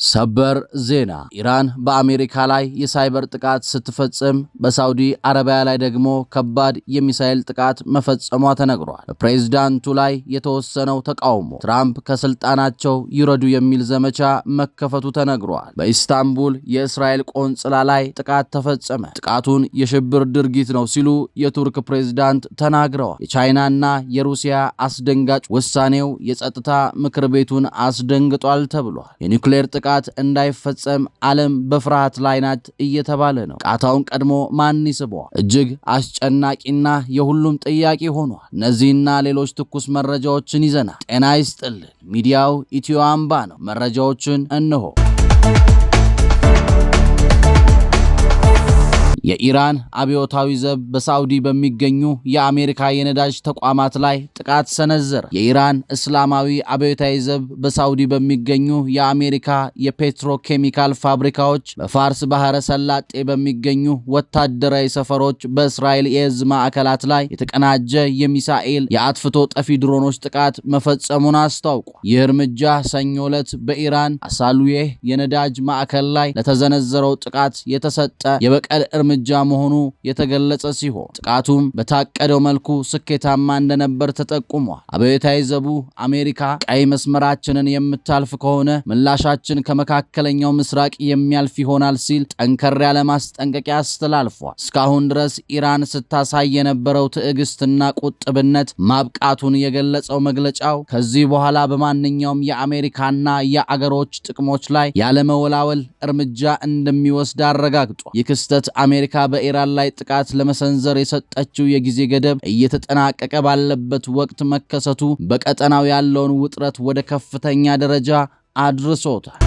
ሰበር ዜና! ኢራን በአሜሪካ ላይ የሳይበር ጥቃት ስትፈጽም በሳውዲ አረቢያ ላይ ደግሞ ከባድ የሚሳኤል ጥቃት መፈጸሟ ተነግሯል። በፕሬዝዳንቱ ላይ የተወሰነው ተቃውሞ ትራምፕ ከስልጣናቸው ይውረዱ የሚል ዘመቻ መከፈቱ ተነግሯል። በኢስታንቡል የእስራኤል ቆንጽላ ላይ ጥቃት ተፈጸመ። ጥቃቱን የሽብር ድርጊት ነው ሲሉ የቱርክ ፕሬዝዳንት ተናግረዋል። የቻይናና የሩሲያ አስደንጋጭ ውሳኔው የጸጥታ ምክር ቤቱን አስደንግጧል ተብሏል። የኒውክሌር ጥቃት እንዳይፈጸም ዓለም በፍርሃት ላይ ናት እየተባለ ነው። ቃታውን ቀድሞ ማን ይስበዋል? እጅግ አስጨናቂና የሁሉም ጥያቄ ሆኗል። እነዚህና ሌሎች ትኩስ መረጃዎችን ይዘናል። ጤና ይስጥልን። ሚዲያው ኢትዮ አምባ ነው። መረጃዎችን እነሆ። የኢራን አብዮታዊ ዘብ በሳውዲ በሚገኙ የአሜሪካ የነዳጅ ተቋማት ላይ ጥቃት ሰነዘረ። የኢራን እስላማዊ አብዮታዊ ዘብ በሳውዲ በሚገኙ የአሜሪካ የፔትሮኬሚካል ፋብሪካዎች፣ በፋርስ ባህረ ሰላጤ በሚገኙ ወታደራዊ ሰፈሮች፣ በእስራኤል የእዝ ማዕከላት ላይ የተቀናጀ የሚሳኤል የአጥፍቶ ጠፊ ድሮኖች ጥቃት መፈጸሙን አስታውቋል። ይህ እርምጃ ሰኞ ዕለት በኢራን አሳሉዬህ የነዳጅ ማዕከል ላይ ለተዘነዘረው ጥቃት የተሰጠ የበቀል እርምጃ መሆኑ የተገለጸ ሲሆን ጥቃቱም በታቀደው መልኩ ስኬታማ እንደነበር ተጠቁሟል። አብዮታዊ ዘቡ አሜሪካ ቀይ መስመራችንን የምታልፍ ከሆነ ምላሻችን ከመካከለኛው ምስራቅ የሚያልፍ ይሆናል ሲል ጠንከር ያለ ማስጠንቀቂያ አስተላልፏል። እስካሁን ድረስ ኢራን ስታሳይ የነበረው ትዕግስትና ቁጥብነት ማብቃቱን የገለጸው መግለጫው ከዚህ በኋላ በማንኛውም የአሜሪካና የአገሮች ጥቅሞች ላይ ያለመወላወል እርምጃ እንደሚወስድ አረጋግጧል። ይህ ክስተት አሜሪካ በኢራን ላይ ጥቃት ለመሰንዘር የሰጠችው የጊዜ ገደብ እየተጠናቀቀ ባለበት ወቅት መከሰቱ በቀጠናው ያለውን ውጥረት ወደ ከፍተኛ ደረጃ አድርሶታል።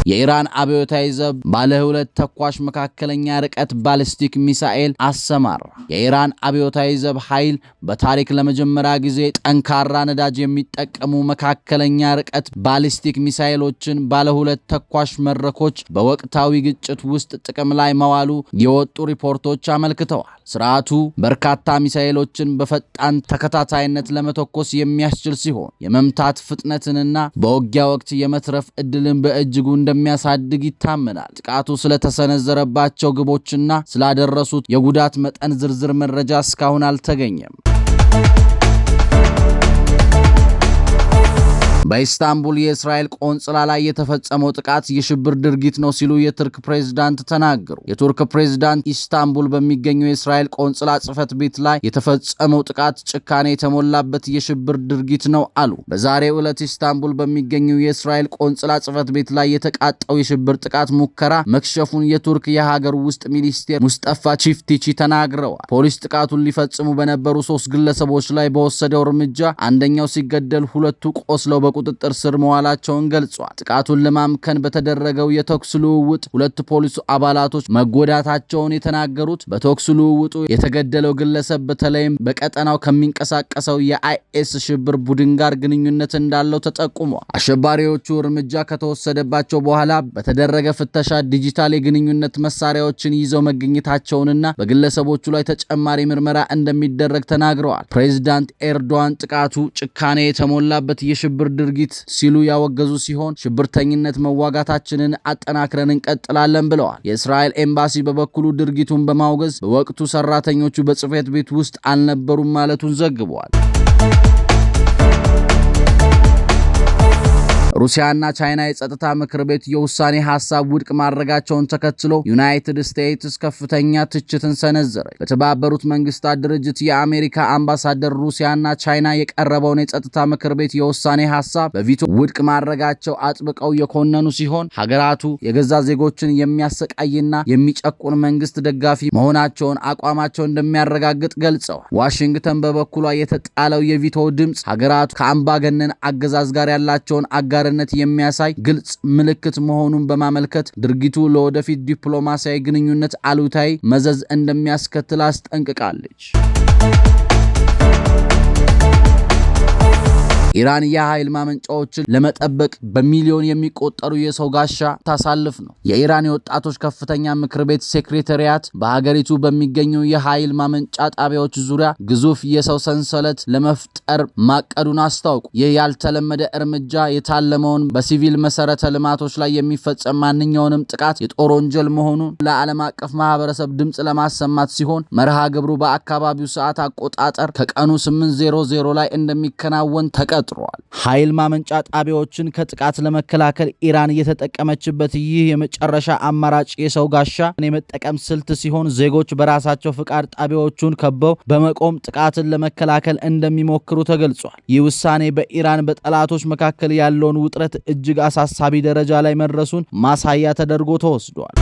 የኢራን አብዮታዊ ዘብ ባለ ሁለት ተኳሽ መካከለኛ ርቀት ባሊስቲክ ሚሳኤል አሰማራ። የኢራን አብዮታዊ ዘብ ኃይል በታሪክ ለመጀመሪያ ጊዜ ጠንካራ ነዳጅ የሚጠቀሙ መካከለኛ ርቀት ባሊስቲክ ሚሳኤሎችን ባለ ሁለት ተኳሽ መድረኮች በወቅታዊ ግጭት ውስጥ ጥቅም ላይ መዋሉ የወጡ ሪፖርቶች አመልክተዋል። ስርዓቱ በርካታ ሚሳኤሎችን በፈጣን ተከታታይነት ለመተኮስ የሚያስችል ሲሆን የመምታት ፍጥነትንና በውጊያ ወቅት የመትረፍ እድልን በእጅጉ እንደሚያሳድግ ይታመናል። ጥቃቱ ስለተሰነዘረባቸው ግቦችና ስላደረሱት የጉዳት መጠን ዝርዝር መረጃ እስካሁን አልተገኘም። በኢስታንቡል የእስራኤል ቆንጽላ ላይ የተፈጸመው ጥቃት የሽብር ድርጊት ነው ሲሉ የቱርክ ፕሬዝዳንት ተናገሩ። የቱርክ ፕሬዝዳንት ኢስታንቡል በሚገኘው የእስራኤል ቆንጽላ ጽሕፈት ቤት ላይ የተፈጸመው ጥቃት ጭካኔ የተሞላበት የሽብር ድርጊት ነው አሉ። በዛሬው ዕለት ኢስታንቡል በሚገኘው የእስራኤል ቆንጽላ ጽሕፈት ቤት ላይ የተቃጣው የሽብር ጥቃት ሙከራ መክሸፉን የቱርክ የሀገር ውስጥ ሚኒስቴር ሙስጠፋ ቺፍቲቺ ተናግረዋል። ፖሊስ ጥቃቱን ሊፈጽሙ በነበሩ 3 ግለሰቦች ላይ በወሰደው እርምጃ አንደኛው ሲገደል ሁለቱ ቆስለው በቁጥጥር ስር መዋላቸውን ገልጿል። ጥቃቱን ለማምከን በተደረገው የተኩስ ልውውጥ ሁለት ፖሊስ አባላቶች መጎዳታቸውን የተናገሩት በተኩስ ልውውጡ የተገደለው ግለሰብ በተለይም በቀጠናው ከሚንቀሳቀሰው የአይኤስ ሽብር ቡድን ጋር ግንኙነት እንዳለው ተጠቁሟል። አሸባሪዎቹ እርምጃ ከተወሰደባቸው በኋላ በተደረገ ፍተሻ ዲጂታል የግንኙነት መሳሪያዎችን ይዘው መገኘታቸውንና በግለሰቦቹ ላይ ተጨማሪ ምርመራ እንደሚደረግ ተናግረዋል። ፕሬዝዳንት ኤርዶዋን ጥቃቱ ጭካኔ የተሞላበት የሽብር ድርጊት ሲሉ ያወገዙ ሲሆን ሽብርተኝነት መዋጋታችንን አጠናክረን እንቀጥላለን ብለዋል። የእስራኤል ኤምባሲ በበኩሉ ድርጊቱን በማውገዝ በወቅቱ ሰራተኞቹ በጽሕፈት ቤት ውስጥ አልነበሩም ማለቱን ዘግቧል። ሩሲያና ቻይና የጸጥታ ምክር ቤት የውሳኔ ሐሳብ ውድቅ ማድረጋቸውን ተከትሎ ዩናይትድ ስቴትስ ከፍተኛ ትችትን ሰነዘረች። በተባበሩት መንግስታት ድርጅት የአሜሪካ አምባሳደር ሩሲያና ቻይና የቀረበውን የጸጥታ ምክር ቤት የውሳኔ ሐሳብ በቪቶ ውድቅ ማድረጋቸው አጥብቀው የኮነኑ ሲሆን ሀገራቱ የገዛ ዜጎችን የሚያሰቃይና የሚጨቁን መንግስት ደጋፊ መሆናቸውን አቋማቸውን እንደሚያረጋግጥ ገልጸዋል። ዋሽንግተን በበኩሏ የተጣለው የቪቶ ድምጽ ሀገራቱ ከአምባገነን አገዛዝ ጋር ያላቸውን አጋርነት የሚያሳይ ግልጽ ምልክት መሆኑን በማመልከት ድርጊቱ ለወደፊት ዲፕሎማሲያዊ ግንኙነት አሉታዊ መዘዝ እንደሚያስከትል አስጠንቅቃለች። ኢራን የኃይል ማመንጫዎችን ለመጠበቅ በሚሊዮን የሚቆጠሩ የሰው ጋሻ ታሳልፍ ነው። የኢራን የወጣቶች ከፍተኛ ምክር ቤት ሴክሬታሪያት በሀገሪቱ በሚገኙ የኃይል ማመንጫ ጣቢያዎች ዙሪያ ግዙፍ የሰው ሰንሰለት ለመፍጠር ማቀዱን አስታውቁ። ይህ ያልተለመደ እርምጃ የታለመውን በሲቪል መሰረተ ልማቶች ላይ የሚፈጸም ማንኛውንም ጥቃት የጦር ወንጀል መሆኑን ለዓለም አቀፍ ማህበረሰብ ድምጽ ለማሰማት ሲሆን፣ መርሃ ግብሩ በአካባቢው ሰዓት አቆጣጠር ከቀኑ 8:00 ላይ እንደሚከናወን ተቀጥሯል። ኃይል ማመንጫ ጣቢያዎችን ከጥቃት ለመከላከል ኢራን እየተጠቀመችበት ይህ የመጨረሻ አማራጭ የሰው ጋሻ የመጠቀም ስልት ሲሆን፣ ዜጎች በራሳቸው ፍቃድ ጣቢያዎቹን ከበው በመቆም ጥቃትን ለመከላከል እንደሚሞክሩ ተገልጿል። ይህ ውሳኔ በኢራን በጠላቶች መካከል ያለውን ውጥረት እጅግ አሳሳቢ ደረጃ ላይ መድረሱን ማሳያ ተደርጎ ተወስዷል።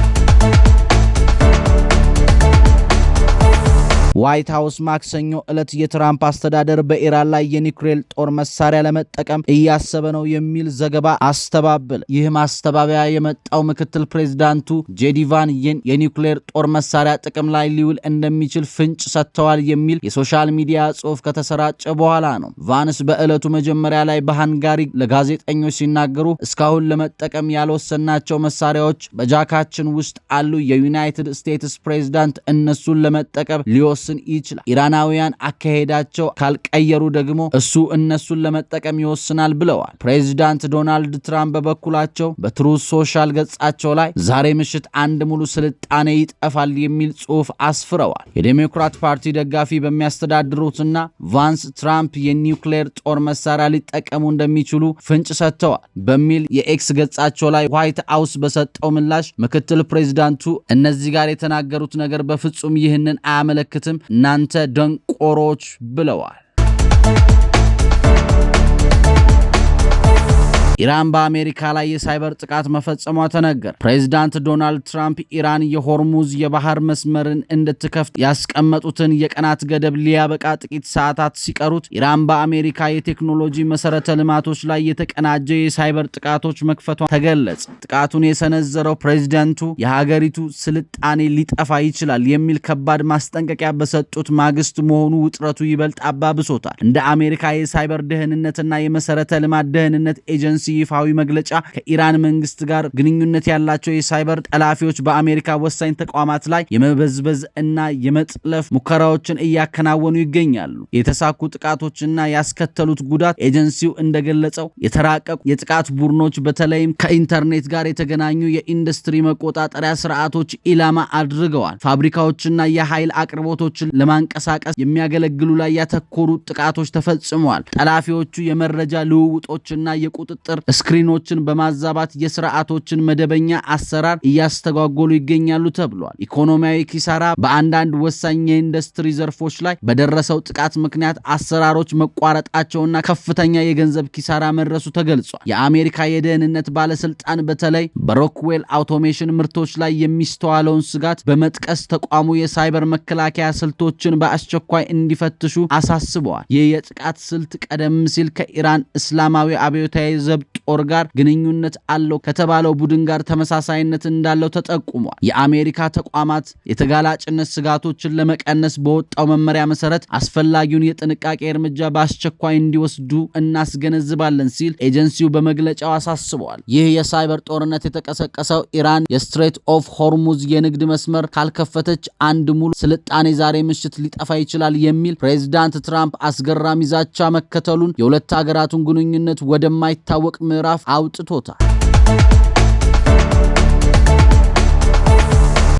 ዋይት ሃውስ ማክሰኞ ዕለት የትራምፕ አስተዳደር በኢራን ላይ የኒውክሌር ጦር መሳሪያ ለመጠቀም እያሰበ ነው የሚል ዘገባ አስተባበለ። ይህ ማስተባበያ የመጣው ምክትል ፕሬዝዳንቱ ጄዲ ቫንስ የኒውክሌር ጦር መሳሪያ ጥቅም ላይ ሊውል እንደሚችል ፍንጭ ሰጥተዋል የሚል የ social media ጽሑፍ ከተሰራጨ በኋላ ነው። ቫንስ በዕለቱ መጀመሪያ ላይ በሃንጋሪ ለጋዜጠኞች ሲናገሩ፣ እስካሁን ለመጠቀም ያልወሰናቸው መሳሪያዎች በእጃችን ውስጥ አሉ። የዩናይትድ ስቴትስ ፕሬዝዳንት እነሱን ለመጠቀም ሊወስን ይችላል። ኢራናውያን አካሄዳቸው ካልቀየሩ ደግሞ እሱ እነሱን ለመጠቀም ይወስናል ብለዋል። ፕሬዚዳንት ዶናልድ ትራምፕ በበኩላቸው በትሩዝ ሶሻል ገጻቸው ላይ ዛሬ ምሽት አንድ ሙሉ ስልጣኔ ይጠፋል የሚል ጽሑፍ አስፍረዋል። የዴሞክራት ፓርቲ ደጋፊ በሚያስተዳድሩትና ቫንስ ትራምፕ የኒውክሌር ጦር መሳሪያ ሊጠቀሙ እንደሚችሉ ፍንጭ ሰጥተዋል በሚል የኤክስ ገጻቸው ላይ ዋይት ሃውስ በሰጠው ምላሽ፣ ምክትል ፕሬዚዳንቱ እነዚህ ጋር የተናገሩት ነገር በፍጹም ይህንን አያመለክትም፣ እናንተ ደንቆሮች ብለዋል። ኢራን በአሜሪካ ላይ የሳይበር ጥቃት መፈጸሟ ተነገረ። ፕሬዚዳንት ዶናልድ ትራምፕ ኢራን የሆርሙዝ የባህር መስመርን እንድትከፍት ያስቀመጡትን የቀናት ገደብ ሊያበቃ ጥቂት ሰዓታት ሲቀሩት፣ ኢራን በአሜሪካ የቴክኖሎጂ መሰረተ ልማቶች ላይ የተቀናጀ የሳይበር ጥቃቶች መክፈቷ ተገለጸ። ጥቃቱን የሰነዘረው ፕሬዚዳንቱ የሀገሪቱ ስልጣኔ ሊጠፋ ይችላል የሚል ከባድ ማስጠንቀቂያ በሰጡት ማግስት መሆኑ ውጥረቱ ይበልጥ አባብሶታል። እንደ አሜሪካ የሳይበር ደህንነትና የመሰረተ ልማት ደህንነት ኤጀንሲ ይፋዊ መግለጫ፣ ከኢራን መንግስት ጋር ግንኙነት ያላቸው የሳይበር ጠላፊዎች በአሜሪካ ወሳኝ ተቋማት ላይ የመበዝበዝ እና የመጥለፍ ሙከራዎችን እያከናወኑ ይገኛሉ። የተሳኩ ጥቃቶችና ያስከተሉት ጉዳት፣ ኤጀንሲው እንደገለጸው የተራቀቁ የጥቃት ቡድኖች በተለይም ከኢንተርኔት ጋር የተገናኙ የኢንዱስትሪ መቆጣጠሪያ ስርዓቶች ኢላማ አድርገዋል። ፋብሪካዎችና የኃይል አቅርቦቶችን ለማንቀሳቀስ የሚያገለግሉ ላይ ያተኮሩ ጥቃቶች ተፈጽመዋል። ጠላፊዎቹ የመረጃ ልውውጦችና የቁጥጥር ስክሪኖችን በማዛባት የስርዓቶችን መደበኛ አሰራር እያስተጓጎሉ ይገኛሉ ተብሏል። ኢኮኖሚያዊ ኪሳራ፣ በአንዳንድ ወሳኝ የኢንዱስትሪ ዘርፎች ላይ በደረሰው ጥቃት ምክንያት አሰራሮች መቋረጣቸውና ከፍተኛ የገንዘብ ኪሳራ መድረሱ ተገልጿል። የአሜሪካ የደህንነት ባለስልጣን በተለይ በሮክዌል አውቶሜሽን ምርቶች ላይ የሚስተዋለውን ስጋት በመጥቀስ ተቋሙ የሳይበር መከላከያ ስልቶችን በአስቸኳይ እንዲፈትሹ አሳስበዋል። ይህ የጥቃት ስልት ቀደም ሲል ከኢራን እስላማዊ አብዮታዊ ዘብ ጦር ጋር ግንኙነት አለው ከተባለው ቡድን ጋር ተመሳሳይነት እንዳለው ተጠቁሟል። የአሜሪካ ተቋማት የተጋላጭነት ስጋቶችን ለመቀነስ በወጣው መመሪያ መሰረት አስፈላጊውን የጥንቃቄ እርምጃ በአስቸኳይ እንዲወስዱ እናስገነዝባለን ሲል ኤጀንሲው በመግለጫው አሳስበዋል። ይህ የሳይበር ጦርነት የተቀሰቀሰው ኢራን የስትሬት ኦፍ ሆርሙዝ የንግድ መስመር ካልከፈተች አንድ ሙሉ ስልጣኔ ዛሬ ምሽት ሊጠፋ ይችላል የሚል ፕሬዚዳንት ትራምፕ አስገራሚ ዛቻ መከተሉን የሁለት ሀገራቱን ግንኙነት ወደማይታወቅ ምዕራፍ አውጥቶታል።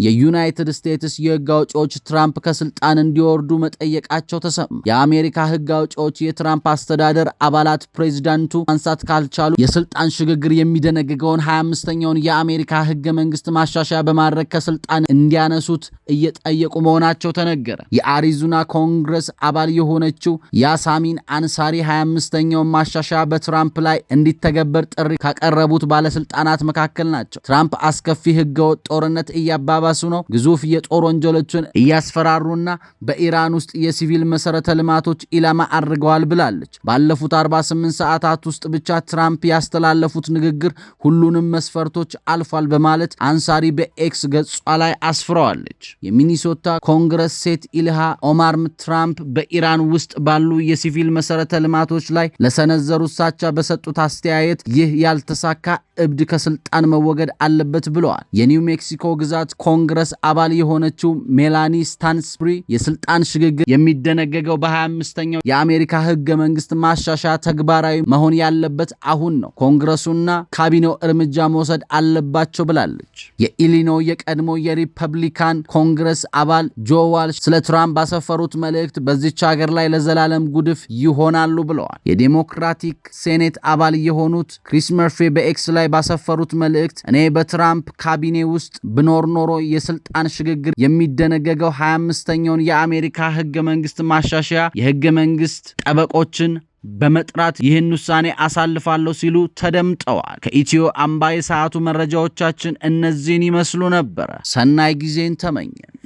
የዩናይትድ ስቴትስ የህግ አውጪዎች ትራምፕ ከስልጣን እንዲወርዱ መጠየቃቸው ተሰማ። የአሜሪካ ህግ አውጪዎች የትራምፕ አስተዳደር አባላት ፕሬዚዳንቱ ማንሳት ካልቻሉ የስልጣን ሽግግር የሚደነግገውን 25ኛውን የአሜሪካ ህገ መንግስት ማሻሻያ በማድረግ ከስልጣን እንዲያነሱት እየጠየቁ መሆናቸው ተነገረ። የአሪዞና ኮንግረስ አባል የሆነችው ያሳሚን አንሳሪ 25ኛውን ማሻሻያ በትራምፕ ላይ እንዲተገበር ጥሪ ካቀረቡት ባለስልጣናት መካከል ናቸው። ትራምፕ አስከፊ ህገወጥ ጦርነት እያባባሱ እያባባሱ ነው፣ ግዙፍ የጦር ወንጀሎችን እያስፈራሩና በኢራን ውስጥ የሲቪል መሰረተ ልማቶች ኢላማ አድርገዋል ብላለች። ባለፉት 48 ሰዓታት ውስጥ ብቻ ትራምፕ ያስተላለፉት ንግግር ሁሉንም መስፈርቶች አልፏል በማለት አንሳሪ በኤክስ ገጿ ላይ አስፍረዋለች። የሚኒሶታ ኮንግረስ ሴት ኢልሃ ኦማርም ትራምፕ በኢራን ውስጥ ባሉ የሲቪል መሰረተ ልማቶች ላይ ለሰነዘሩት ዛቻ በሰጡት አስተያየት ይህ ያልተሳካ እብድ ከስልጣን መወገድ አለበት ብለዋል። የኒው ሜክሲኮ ግዛት ኮንግረስ አባል የሆነችው ሜላኒ ስታንስብሪ የስልጣን ሽግግር የሚደነገገው በ25ኛው የአሜሪካ ህገ መንግስት ማሻሻያ ተግባራዊ መሆን ያለበት አሁን ነው፣ ኮንግረሱና ካቢኔው እርምጃ መውሰድ አለባቸው ብላለች። የኢሊኖይ የቀድሞ የሪፐብሊካን ኮንግረስ አባል ጆ ዋልሽ ስለ ትራምፕ ባሰፈሩት መልእክት በዚች ሀገር ላይ ለዘላለም ጉድፍ ይሆናሉ ብለዋል። የዴሞክራቲክ ሴኔት አባል የሆኑት ክሪስ መርፊ በኤክስ ላይ ባሰፈሩት መልእክት እኔ በትራምፕ ካቢኔ ውስጥ ብኖር ኖሮ የስልጣን ሽግግር የሚደነገገው 25ኛውን የአሜሪካ ህገ መንግስት ማሻሻያ የህገ መንግስት ጠበቆችን በመጥራት ይህን ውሳኔ አሳልፋለሁ ሲሉ ተደምጠዋል። ከኢትዮ አምባ የሰዓቱ መረጃዎቻችን እነዚህን ይመስሉ ነበረ። ሰናይ ጊዜን ተመኘን።